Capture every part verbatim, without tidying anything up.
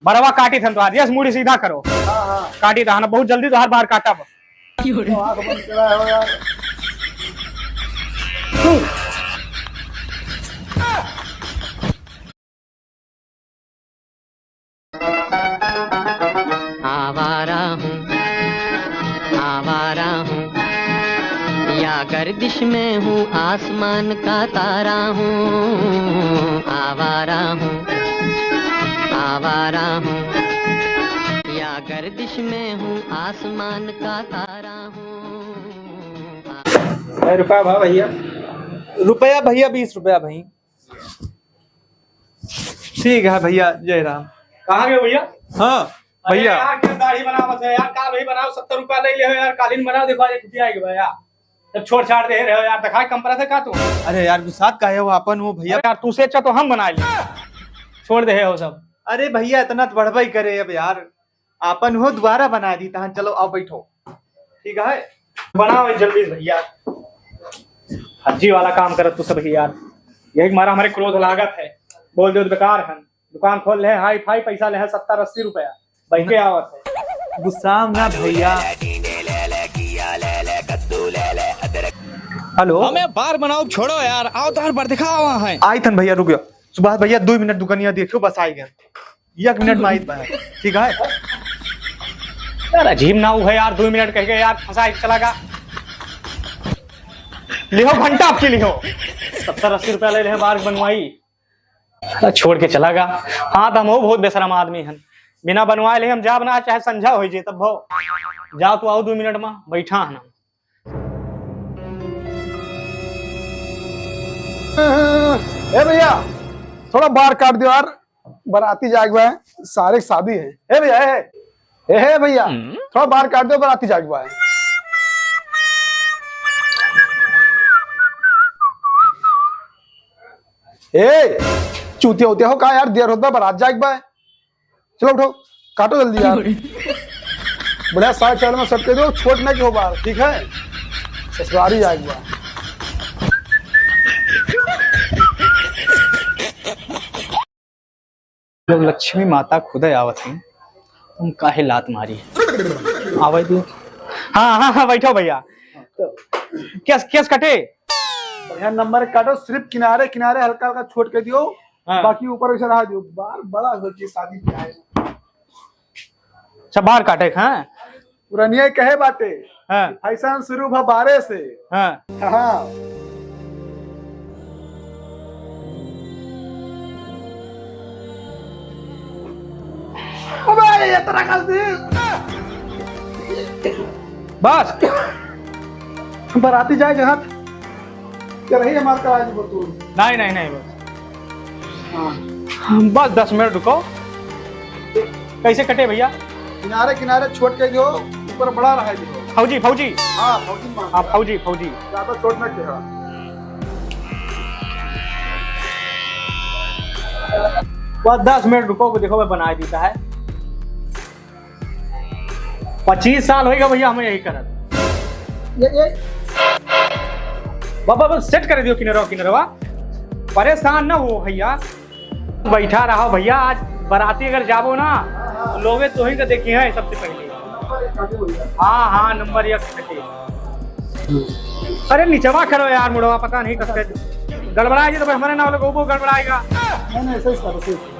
बरवा काटी थन तोहार, यस, मूड़ी सीधा करो। हाँ, हाँ। काटी थन, बहुत जल्दी तोहार बार काटब। तो आँख बंद करा हो यार। आवारा हूँ, आवारा हूँ, या गर्दिश में हूँ, आसमान का तारा हूँ। आवारा हूँ, आवारा हूँ, या गर्दिश में हूँ, आसमान का तारा हूँ। ए, रुपया भा भैया? रुपया भैया, बीस रुपया भाई। ठीक है भैया, जय राम। कहाँ गए भैया? हाँ अरे भैया। यार, क्या दाढ़ी बनावत है यार, काल ही बनाओ, सत्तर रुपया ले ले हो यार, कालीन बना दे, बाजे खुशी आएगी भैया। जब छोड़ छाड़ दे रहे हो यार, दिखाए कम पड़ा था का तू? अरे यार, गुस्सात काहे हो, आपन हो भैया। अरे यार, तू से अच्छा तो हम बना ले, छोड़ दे हो सब। अरे भैया, इतना तो बढ़बा ही करे अब यार, आपन हो, दोबारा बना दी तहन। चलो, आओ बैठो। ठीक है, बनाओ जल्दी से भैया। फर्जी वाला काम करत तू सब ही यार, यही मारा हमारे क्रोध लागत है। बोल दे बेकार है, दुकान खोल ले, हाई फाई पैसा ले, सत्तर अस्सी रुपया बैठे आवत है। गुस्सा में ना भैया। हेलो। हमें बार बनाओ, छोड़ो यार, आओ तो हर बार दिखावा है। आई थन भैया, रुक जाओ। सुभाष भैया, दो मिनट दुकानिया देखियो, बस आई गए। एक मिनट में आइत बा। ठीक है। यार, अजीब नाऊ है यार, दो मिनट कह के यार फंसा के चला गा। लिहो घंटा आपकी लिहो। सत्तर अस्सी रुपया ले रहे बार बनवाई। अरे, छोड़ के चला गा। हाँ, तो हम हो बहुत बेशरम आदमी हन। बिना बनवाए ले हम जाब ना, चाहे संझा हो जे तब भो। जाओ तो आओ दो मिनट में, बैठा है ना। ए भैया, थोड़ा बार काट दियो यार, बराती जाए के बा, सारे के शादी है। ए भैया, ए, ए, ए भैया, हम्म? थोड़ा बार काट दियो, बराती जाए के बा। ए, चूतिया उतिया हो का यार, देर होत बा, बरात जाए के बा। चलो उठो, काटो जल्दी यार। बढ़िया साइड साइड में सेट कर दो, छोट ना क्यों बार, ठीक है? ससुरारी जाए एक बार। जब लक्ष्मी माता खुद आवत हैं, तुम काहे लात मारी? आवे दो। हाँ, हाँ, हाँ, बैठो भैया। केस, केस कटे? बढ़िया नंबर काटो, सिर्फ किनारे किनारे हल्का हल्का छोट कर दियो, हाँ। बाकी ऊपर वैसे रहा दियो। बार बड़ा हो गया शादी ब्याह है। अच्छा, बार काटे के, हाँ? पुरनिया कहे बाटे, हाँ। फैशन शुरू भा बारे से। हाँ। हाँ। अबे, ये तरह का सी-, बस। बराती जाए जहाँ, चल रही हमार करा जी बोतल। नहीं, नहीं, नहीं, बस। हाँ। बस दस मिनट रुको। कैसे कटे भैया? किनारे किनारे छोट के जो, ऊपर बड़ा रहा है जो। फौजी, फौजी। हाँ, फौजी मार। हाँ, फौजी, फौजी। ज्यादा छोट ना किया। बस दस मिनट रुको, देखो मैं बना देता है। पच्चीस साल होइगा भैया, हमें यही करत। ये, ये। बाबा, बस सेट कर दियो किनरवा, किनरवा। परेशान ना हो भैया, बैठा रहो भैया। आज बराती अगर जाबो ना, तो लोगे तोही का देखी है सबसे पहले। हाँ, हाँ, नंबर एक पे। अरे निचवा करो यार मुड़वा, पता नहीं कब से गड़बड़ाए जी, तो भाई हमारे ना वाले को वो गड़बड़ाएगा। नहीं, नहीं, सही करो, सही करो।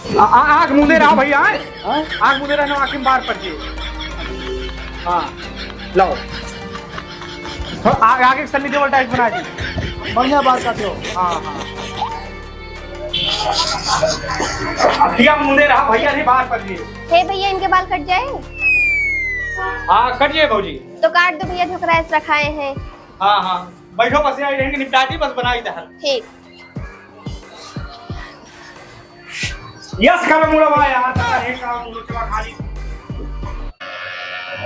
आ, आ, आँख मूंदे रहो भैया, आँय? हाँ? आँख मूंदे रहना, आँख में बार पड़ जाए। हाँ, लाओ। थोड़ा आ-, आगे सन्नी देओल टाइप बना दी। बढ़िया बार काटो। हाँ, हाँ। भैया मूंदे रहा भैया, नहीं बार पड़ जाए। हे भैया, इनके बाल कट जाए? हाँ, कट जाए भौजी। तो काट दो भैया, झोकरा ऐसे रखाए हैं। हाँ, हाँ, बैठो, बस यहाँ रहेंगे, निपटाटी बस बनाई दहल। ठीक। यस करो मुड़वा यार, पता नहीं का मुड़वा खाली।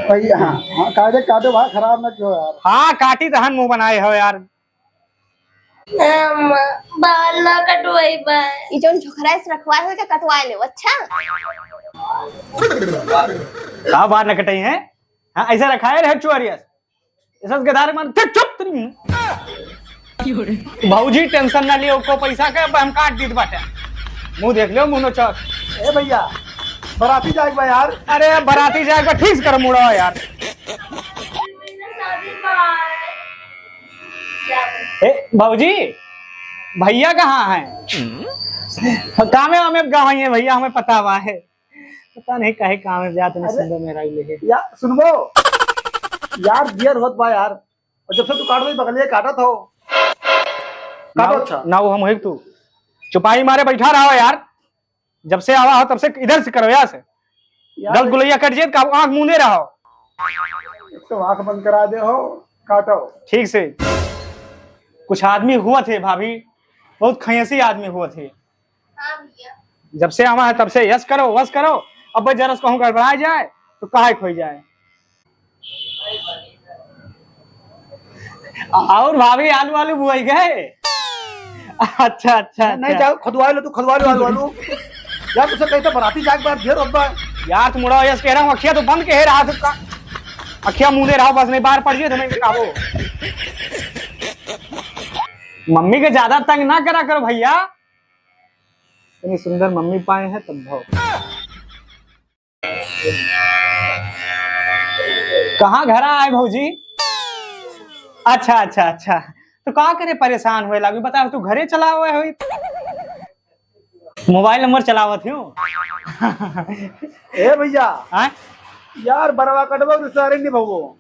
भैया, हाँ, हाँ, काटे, काटे भाई, खराब ना क्यों यार। हाँ, काटी दहन मुंह बनाए हो यार। अम्मा, बाल ना कटवाई बा। ई जौन झोकरा ऐसे रखवाए हो, क्या कटवाए ले, अच्छा? का बाल न कटाई है? हाँ, ऐसा रखा है, रह चुअरियस। ऐसा गधारे मान, चुप, चुप, तेरी मुंह। भौजी, tension ना लियो, को पैसा के अब हम काट दीत बाटे। मुंह देख लियो, मुंह नोचक। ए भैया, बराती जाए बा यार। अरे, बराती जाए बा, ठीक से कर मुड़ा यार। ए, भौजी, भैया कहाँ हैं? कामे वामे गए हैं भैया, हमें पता हुआ है। पता नहीं काहे काम में जात नहीं अरे, सुंदर मेहरारू लेके। या, सुनबो? यार, बियर होत बा यार। और जब से तू काट दे, बगलिए काटत हो। काटो ना, अच्छा। ना वो हम होई तू। चुपाई मारे बैठा रहो यार। जब से आवा हो, तब से इधर से करो यार से। यार, गलत गुलैया कट जाए, का आँख मूंदे रहो। एक तो आँख बंद करा दे हो, काटो। ठीक से। कुछ आदमी हुआ थे भाभी, बहुत खयसी आदमी हुआ थे। हाँ भैया। जब से आवा है तब से यस करो, वस करो। अब जरा से कहूँ गड़बड़ा जाए तो काहे खोई जाए। और भाभी आलू आलू बुआई गए? अच्छा, अच्छा, नहीं, अच्छा। जाओ, खुदवा लो, तू खुदवा लो आलू, आलू। यार, तुझसे कहीं तो बराती जाके बाद ढेर होता है। यार, तुम मुड़ा यस कह रहा हूँ, अखिया तो बंद के है रहा था। अखिया मूंदे रहो, बस नहीं बाहर पड़ जाए तो मैं कहबो। मम्मी के ज्यादा तंग ना करा करो भैया। इतनी सुंदर मम्मी पाए हैं तब भाव। कहाँ घरा आए भौजी? अच्छा, अच्छा, अच्छा। तो का करे परेशान होए लागी? बता, तू घरे चला हुआ है, मोबाइल नंबर चलावत हूँ। ए भैया। हाँ? यार, बरवा कटबो कि सारे निभवो?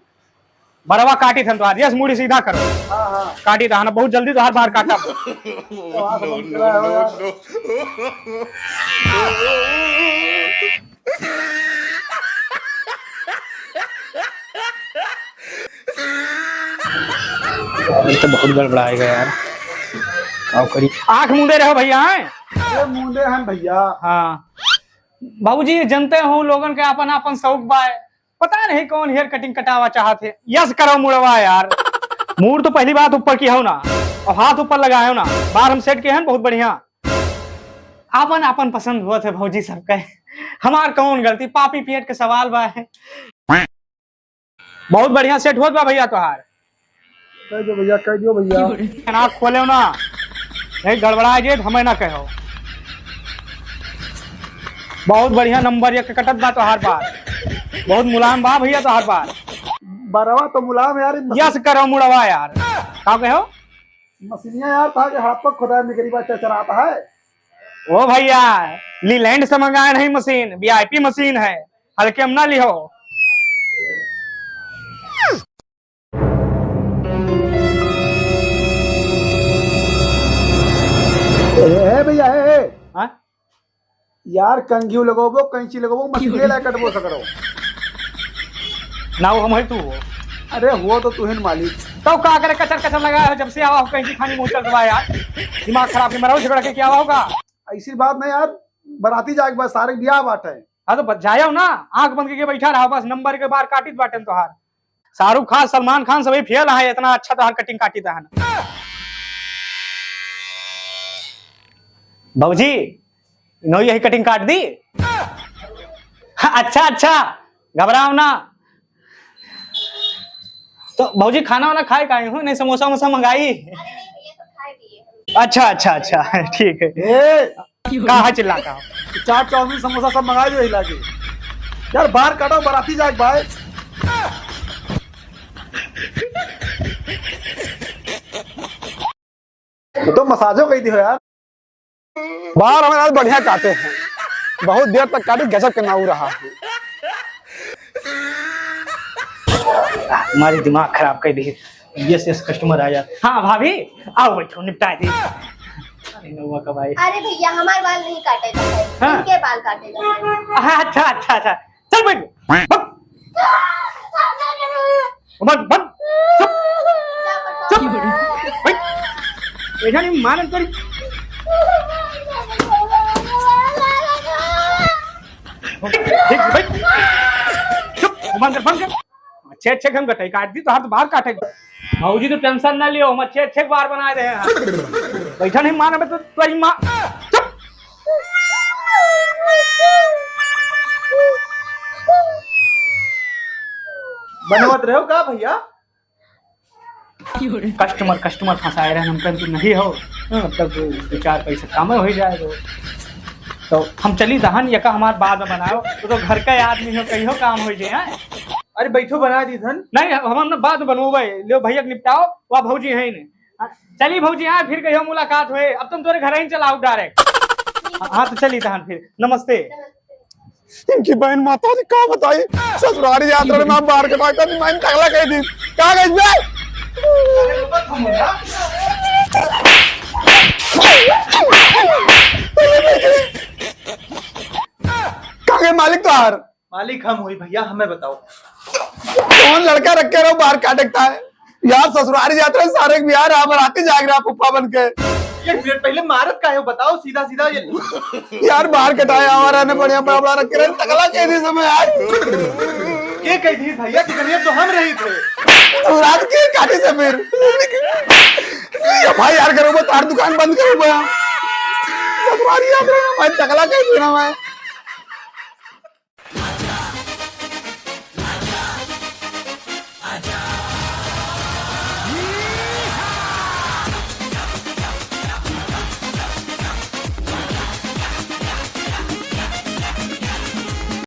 बरवा काटी थन तोहार, यस, मुड़ी सीधा करो। हाँ, हाँ। काटी दहन, बहुत जल्दी तोहार बाहर काटा। तो आँख बंद करा हो यार। अरे, तो बहुत गड़बड़ाएगा यार। आओ करी। आँख मूंदे रहो भैया, हैं? अरे, मूंदे हैं भैया। हाँ। बाबूजी, जनते हो, लोगन के आपन आपन शौक बा। पता नहीं कौन हेयर कटिंग कटावा चाहत है। यस करो मुड़वा यार। मूड़ तो पहली बात ऊपर की हो ना, और हाथ ऊपर लगाए हो ना। बार हम सेट के हैं बहुत बढ़िया। आपन आपन पसंद होत है भौजी सबके। हमार कौन गलती, पापी पेट के सवाल बा है। बहुत बढ़िया सेट होत बा भैया तोहार। कह दो भैया, कह दियो भैया। नाक खोले ना, नहीं गड़बड़ा जे हमें ना कहो। बहुत बढ़िया नंबर एक कटत बा तोहार बार, बहुत मुलायम बा भैया तोहार बार। बरवा तो मुलायम यार, यस करो मुड़वा यार। का कहो? मशीनिया यार, था कि हाथ पर खुदा निकली बात चराता है। ओ भैया, लीलैंड से मंगाए नहीं मशीन, वीआईपी मशीन है, हल्के में ना लिहो। ए, ए भैया, ए, ए। हाँ? यार, कंघी लगोबो, कैंची लगोबो, मशीन ले ला कटबो सकरो। ना वो हम है तू हो। अरे, हुआ तो तू ही न मालिक। तो का करे कचर कचर लगा है, जब से आवा हो कैंची खानी मुँह चल रहा है यार। दिमाग खराब के मराओ झगड़ा के क्या होगा? ऐसी बात नहीं यार, बराती जाके बाद सारे बियाह बाटे। हाँ तो ब-, जायो ना, आँख बंद करके बैठा रहा, बस नंबर के बार काटित बाटन तोहार। शाहरुख खान, सलमान खान सभी फेल है, इतना अच्छा तोहार कटिंग काटित है ना। भौजी, इन्हों यही कटिंग काट दी। अच्छा, अच्छा, घबराओ ना। तो भौजी, खाना वाना खाए का आई हूँ, नहीं समोसा वमोसा मंगाई? अरे नहीं भैया, सब खाए दिए। अच्छा, अच्छा, अच्छा, ठीक है। ए, का है चिल्लाता हो? चाट, चाउमीन, समोसा सब मंगा दे लागे। यार, बाहर काटो, बराती जाए भाई। तो मसाजो कही दी हो यार। बाल हमारे आज बढ़िया काटे हैं, बहुत देर तक काटी, गजब के नाऊ रहा है। हमारी दिमाग खराब कर दी। यस, यस, कस्टमर आ जाते। हाँ भाभी, आओ बैठो, निपटा दी। अरे नौवा कब आई? अरे भैया, हमारे बाल नहीं काटे जाते हैं, हाँ। इनके बाल काटे जाते हैं। हाँ, अच्छा, अच्छा, अच्छा, चल बैठ। बक। बक, बक। चुप। चुप। बैठ। ऐसा नहीं मारन करी। ठीक, बैठ। चुप, बंद कर, बंद कर। अच्छे अच्छे हम कटाई काट दी, तो हाथ बाहर काटे। भौजी तो टेंशन ना लियो, हम अच्छे अच्छे बार बनाए रहे हैं। बैठा नहीं मार, मैं तो तेरी माँ। चुप। बनवत रहे हो का भैया? कस्टमर, कस्टमर फंसाए रहन हमकन, तू नहीं हो, हाँ, तब दो चार पैसा कम हो जाए तो। तो हम चली दहन, यका हमार बाद में बनाओ, तो, तो घर का आदमी हो, कहियो काम हो जाए, हाँ? अरे बैठो, बना दी धन। नहीं, हम ना बाद में बनोबे, लो भैया के निपटाओ, वह भौजी है ही नहीं। हाँ, चली भौजी, हाँ, फिर कहियो मुलाकात होए, अब तुम तोरे घर ही चलाओ डायरेक्ट। हाँ, तो चली दहन फिर, नमस्ते। इनकी बहन माता जी का बताई, ससुरारी यात्रा में बार के बाद तो मैं टकला कह दी। का गई बे? का गई मालिक तोहार? मालिक हम होई भैया, हमें बताओ। कौन लड़का रख के रहो बार काटकता है? यार ससुरारी यात्रा सारे के बिहार आ बराती जाग रहा फुफ्फा बन के। एक मिनट पहले मारत का है बताओ सीधा सीधा ये। यार बार कटाए आवा रहने बढ़िया बड़ा बड़ा रख के रहने टकला कह दी समय यार। के कह दी भैया कि गणिया तो हम रही थे। ससुराल के काटी से फिर। ये भाई यार करो वो तार दुकान बंद करो बया। ससुरारी यात्रा में भाई टकला कह दी ना मैं।